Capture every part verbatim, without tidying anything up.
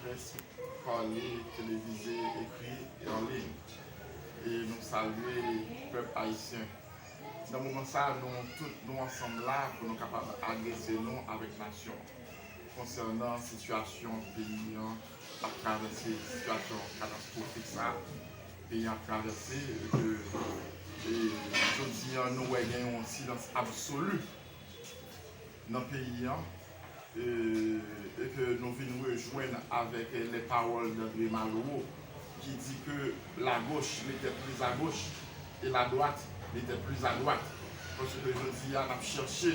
Près, pale, televize, ekri e an liy. E nou salye pèp ayisyen. Nan moman sa, nou tout nou ansanm la pou nou kapab adrese nou avèk nasyon konsènan sitiyasyon peyi an ap travèse, sitiyasyon katastwofik sa peyi an ap travèse, e ke, e, jodi an, nou wè gen yon silans absoli nan peyi an, e, e ke nou vin rejwenn avèk les paroles d'André Malraux ki di ke la gauche n'était plus à gauche et la droite n'était plus à droite. Paske jodi a, n ap chèche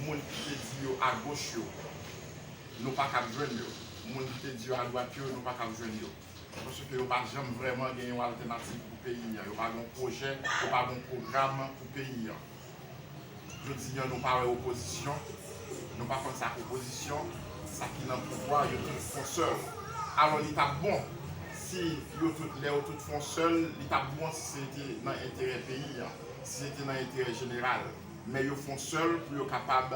moun ki te di yo agoch yo, nou pa kab jwenn yo. Moun ki te di yo adwat yo, nou pa kab jwenn yo. Paske yo pa janm vrèman gen yon altènativ pou peyi an. Yo pa gen yon pwojè, yo pa gen yon pwogram pou peyi an. Jodi an, nou pa wè opozisyon, nou pa konn sa k opozisyon, sa ki nan pouvwa, yo tout fon sèl. Alò, li t ap bon si yo tout, lè yo tout fon sèl, li t ap bon si se te nan enterè peyi an, si se te nan enterè jeneral. Men yo fon sèl pou yo kapab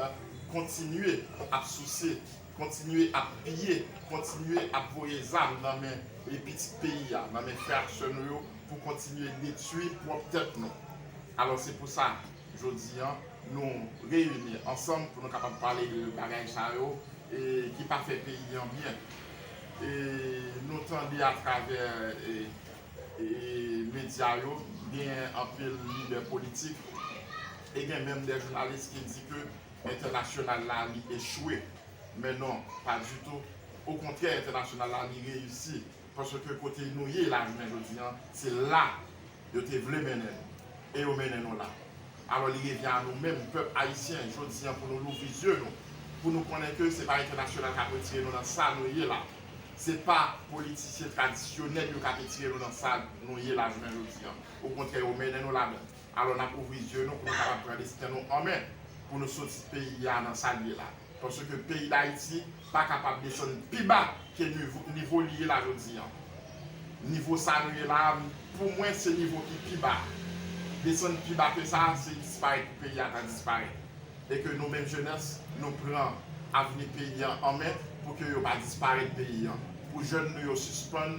kontinye ap souse, kontinye ap piye, kontinye ap voye zam nan men, e, pitit peyi a, nan men frè ak sè nou yo, pou kontinye detwi pwòp tèt nou. Alò, se pou sa, jodi an, nou reyini ansanm pou nou kapab pale de bagay sa yo, e, ki pa fè peyi an byen. E nou tande atravè, e, e, medya yo, gen anpil lidè politik, e gen menm de jounalis ki di ke entènasyonal la, li echwe. Men non, pa ditou. Okontrè, entènasyonal la, li reyisi. Paske kote nou ye la, jounen jodi an, se la yo te vle mennen nou. E yo mennen nou la. Alò, li revyen a nou menm, pèp ayisyen, jodi an, pou nou louvri zye nou, pou nou konnen ke se pa entènasyonal k ap retire nou nan sa nou ye la. Se pa politisyen tradisyonèl yo k ap retire nou nan sa nou ye la, jounen jodi an. Okontrè, yo mennen nou ladan. Alò, n ap ouvri zye nou pou nou kapab pran desten nou an men, pou nou soti peyi a nan sa l ye la. Paske peyi Dayiti pa kapab desann pi ba ke nivo, nivo li ye la jodi an. Nivo sa nou ye la, pou mwen, se nivo ki pi ba. Desann pi ba ke sa, se disparèt pou peyi a ta disparèt. E ke nou menm jenès, nou pran avni peyi an an men pou ke yo pa disparèt peyi an. Pou jèn nou yo sispann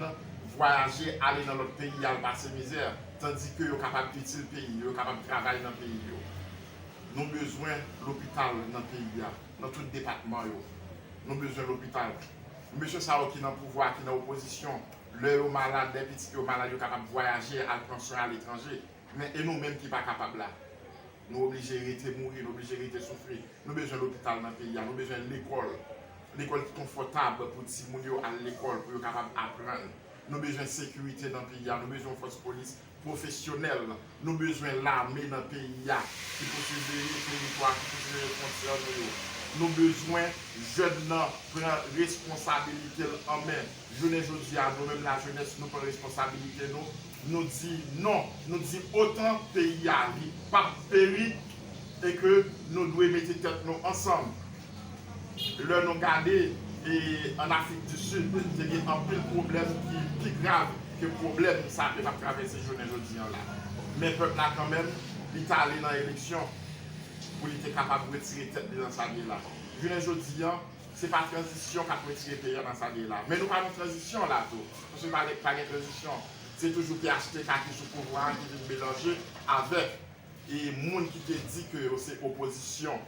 vwayaje, ale nan lòt peyi, al pase mizè, tandike yo kapab itil peyi yo, yo kapab travay nan peyi yo. Nou bezwen lopital nan peyi a, nan tout depatman yo. Nou bezwen lopital. Mesye sa yo ki nan pouvwa, ki nan opozisyon, lè yo malad, lè pitit yo malad, yo kapab vwayaje, al pran swen aletranje. Men e nou menm ki pa kapab la? Nou oblije rete mouri, nou oblije rete soufri. Nou bezwen lopital nan peyi a, nou bezwen lekòl. Lekòl ki konfòtab pou timoun yo al lekòl, pou yo kapab aprann. Nou bezwen sekirite nan peyi a, nou bezwen yon fòs polis pwofesyonèl. Nou bezwen lame nan peyi a, ki pou siveye teritwa, ki pou siveye fwontyè nou yo. Nou bezwen jèn nan pran responsabilite l an men. Jounen jodi a, nou menm lajenès, nou pran responsabilite nou. Nou di non, nou di otan, peyi a, li p ap peri, e ke nou dwe mete tèt nou ansanm. Lè nou gade, e, ann Afrik di Sid, te gen anpil pwoblèm ki pi grav ke pwoblèm sa ke n ap travèse jounen jodi an la. Men pèp la kanmenm, li t ale nan eleksyon pou li te kapab retire tèt li nan sa l ye la. Jounen jodi an, se pa tranzisyon k ap retire peyi a nan sa l ye la. Men nou pa nan tranzisyon la tou. Paske pa, pa gen tranzisyon. Se toujou P H T K ki sou pouvwa a, ki vin melanje avèk, e, moun ki te di ke yo se opozisyon.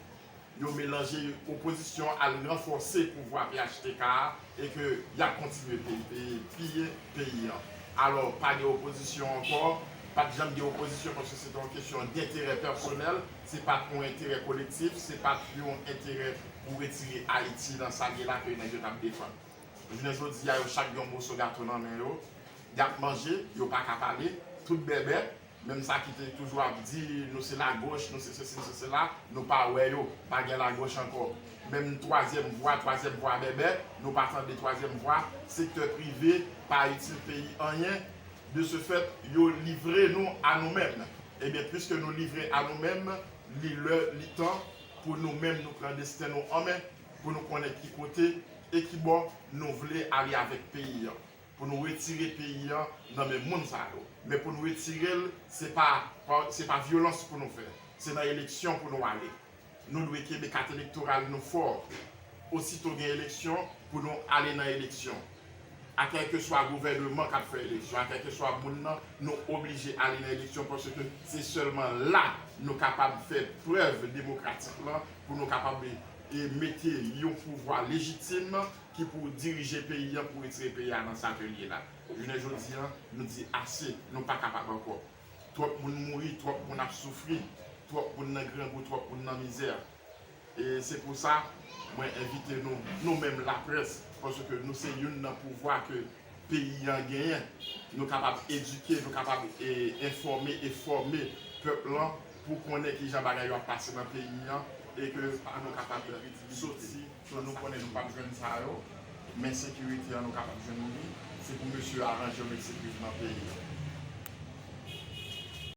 Yo melanje opozisyon al ranfòse pouvwa P H T K a e ke y ap kontinye pe-, pe-, piye peyi an. Alò, pa gen opozisyon ankò, pa t janm gen opozisyon paske se te yon kesyon denterè pèsonèl, se pa t yon enterè kolektif, se pa t yon enterè pou retire Ayiti nan sa l ye la ke nèg yo t ap defann. Jounen jodi a, yo chak gen yon moso gato nan men yo, y ap manje, yo pa ka pale, tout bèbè, menm sa ki te toujou ap di nou se lagoch, nou se sesi, nou se sela, nou pa wè yo, pa gen lagoch ankò. Menm twazyèm vwa, twazyèm vwa bèbè, nou pa tande twazyèm vwa, sektè prive pa itil peyi anyen. De ce fait, yo livre nou a nou menm. Ebyen, piske nou livre a nou menm, li lè, li tan pou nou menm nou pran desten nou an men, pou nou konnen ki kote e ki bò nou vle ale avèk peyi an. Pou nou retire peyi an nan men moun sa yo. Men pou nou retire l, se pa, pa, se pa vyolans pou nou fè. Se nan eleksyon pou nou ale. Nou dwe kenbe kat elektoral nou fò. Osito gen eleksyon, pou nou ale nan eleksyon. A kèlkeswa gouvèneman k ap fè eleksyon, a kèlkeswa moun nan, nou oblije ale nan eleksyon, paske se sèlman la nou kapab fè prèv demokratik lan pou nou kapab e, mete yon pouvwa lejitim ki pou dirije peyi an, pou retire peyi a nan sa ke l ye la. Jounen jodi an, nou di ase, nou pa kapab ankò. Twòp moun mouri, twòp moun ap soufri, twòp moun nan grangou, twòp moun nan mizè. E se pou sa, mwen envite nou, nou menm laprès, paske nou se youn nan pouvwa ke peyi an genyen. Nou kapab edike, nou kapab e, enfòme e fòme pèp lan pou konnen kijan bagay yo ap pase nan peyi an e ke nou kapab soti. So, nou konnen nou p ap jwenn sa yo, men sekirite an nou kapab jwenn li. Se pou mesye aranje yo met sekirite nan peyi an.